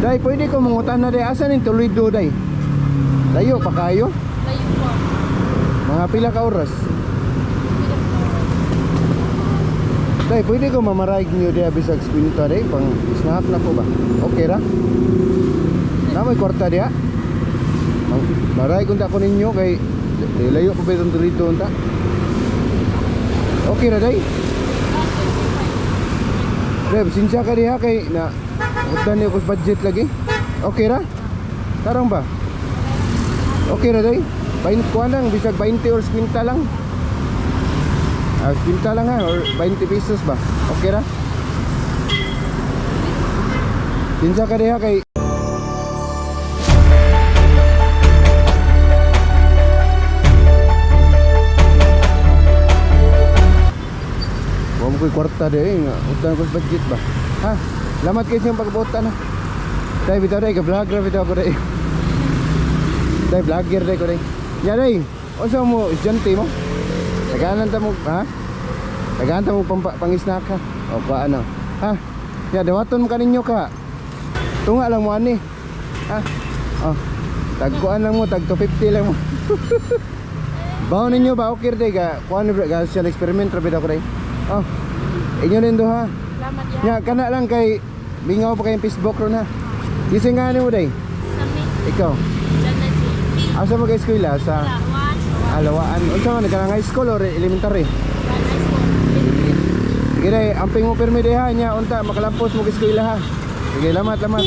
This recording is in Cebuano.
Day, pwede ko mangutan na day. Asa ning Toledo, day? Layo pa kayo? Layo po. Mga pila ka oras? Pila po. Day, pwede ko mamaraig niyo day bisag kwinta day pang snack na ko ba? Okay ra? Na may kwarta diha? Mang maray kunta ko ninyo kay di layo pa ba itong Toledo unta? Okay ra, day? Ah, 25. Reb, sinsya ka diha kay na utan niyo ko sa budget lagi. Okay ra? Tarong ba? Okay ra, day? 20 kuan lang, bisag 20 or 50 lang. Ah, 50 lang ha or 20 pesos ba? Okay ra? Sinsya ka diha kay wa mo ko'y kwarta di eh, nga utang ko sa budget ba? Ha? Lamat kayo siyang pagbuotan ha. Day, bitaw day, ka-vlog ra bitaw ko day. Day, vlogger day ko day. Ya day, unsa mo, estudyante mo? Taganan ta mo, ha? Taganan ta mo pang, pang-snack ha? O kuha ano? Ha? Ya, dawaton mo kaninyo ka. Tunga lang mo ani. Ha? Oh. Tagkuan lang mo, tag 250 lang mo. Baon ninyo ba okay day ka? Kuan ga social experiment ra bitaw ko day. Oh. Inyo rin duha. Salamat ya. Nya kana lang kay mingaw pa kayong Facebook ron ha. Gising nga nimo day. Sami. Ikaw. Jana J. Asa mo kay eskwela sa Lawan. Alawaan? Unsa man kanang high school or elementary? High school. Sige day, amping mo pirmi day ha nya unta makalampos mo kay eskwela ha. Sige, lamat lamat.